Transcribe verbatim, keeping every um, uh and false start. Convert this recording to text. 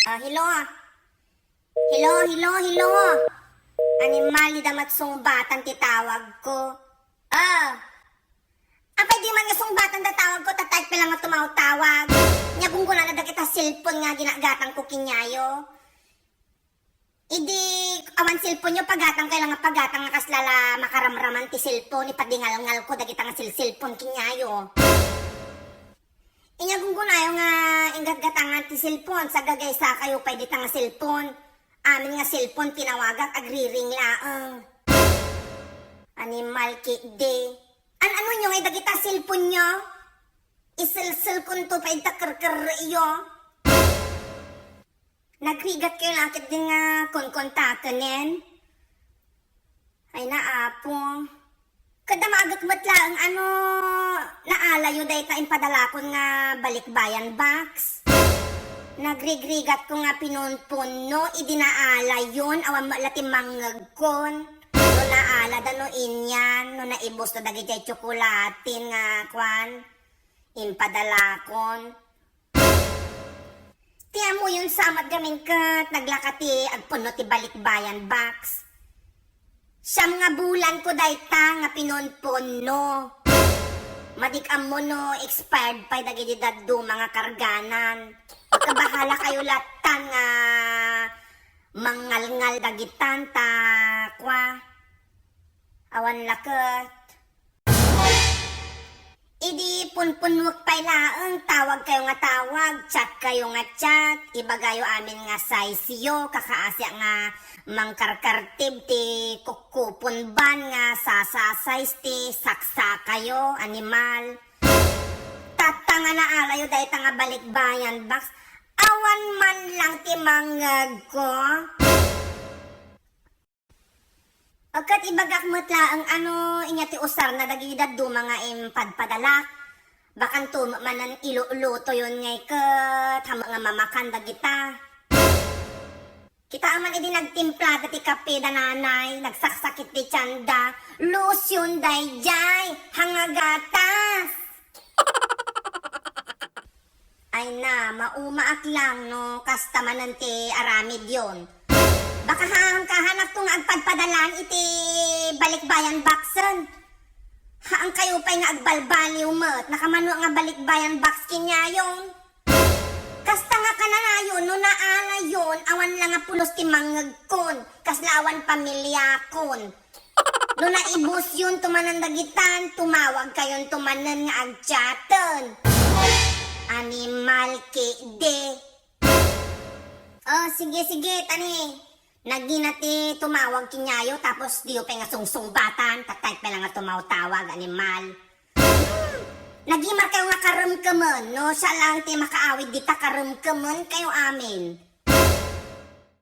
Ah, hello. Hello, hello, hello. Animal, dida met sungbatan ti tawagko. Ah. Apay di man nga sungbatan da tawagko, ta type lang nga tumawtawag. Nya gunggonana dagita cellphone nga ginagatangko kenyayo. Idi awan cellphone yo, pagatangkayo lang nga pagatang nga kasla la makaramraman ti cellphone, ipadingalngalko dagita nga sil-, cellphone kenyayo. Inya gunggonayo nga inggatgatangan ti cellphone, sagagaysakayo pay dita nga cellphone. Amin nga cellphone tinawagak, agriring laeng. Animal ketdi. An-anonyo ngay dagita cellphone nyo? Iselselkonto pay dita kerkerreyo. Nagrigatkayo la ketdin nga konkontakenen? Ay na, Apo. Kada maagek met laeng ano, naalayo dayta impadalakon nga balikbayan box. Nagrigrigatko nga pinunpunno, idi naalayon, awan met la ti mangngegkon. No naalada no inian, no naibusda dagiti tsokolate nga kuan, impadalakon. Ti ammoyon sa met gamin ket naglaka ti agpunno ti balikbayan box. Siam nga bulanko dayta nga pinunpunno. Madik ammo no expired pay dagiti dadduma nga karganan. Agkabahalakayo lattan nga mangngalngal dagitan ta kua. Awan la ket. Idi punpunnuek pay laeng, tawagkayo nga tawag, chatkayo nga chat, ibagayo amin nga size yo, kakaasiak nga mangkarkartib ti kukkupon ban nga sasa-size ti saksakayo, animal. Tatta nga naalayo dayta nga balikbayan box, awan man lang ti mangngegko. Ket ibagak met laeng ano inya ti usarna dagiti dadduma nga impadpadalak. Bakanto met manen ilulutoyon ngay ket hammo nga mamakan dagita. Kitaem man idi nagtimplada ti kape da nanay, nagsaksakit ti tienda, lotion daydiay, hangagatas. Ay na, maumaak lang no kasta manen ti aramidyon. Baka haangkahanakto nga agpadpadalan iti balikbayan boxen. Haangkayo pay nga agbalbaliw met, nakamano nga balikbayan box kenyayon. Kasta nga kananayon, no naalayon, awan la nga pulos ti mangngegkon, kasla awan pamiliakon. No naibusyonto manen dagitan, tumawagkayonto manen nga agchaten. Animal ketdi. Oh, sige, sige, tani. Nagina ti tumawag kenyayo, tapos diyo pay nga sungsungbatan, ta type lang nga tumawtawag, animal. Hmm, nagimar kayo nga karemkemen, no? Siya lang ti makaawid dita, karemkemen kayo amin.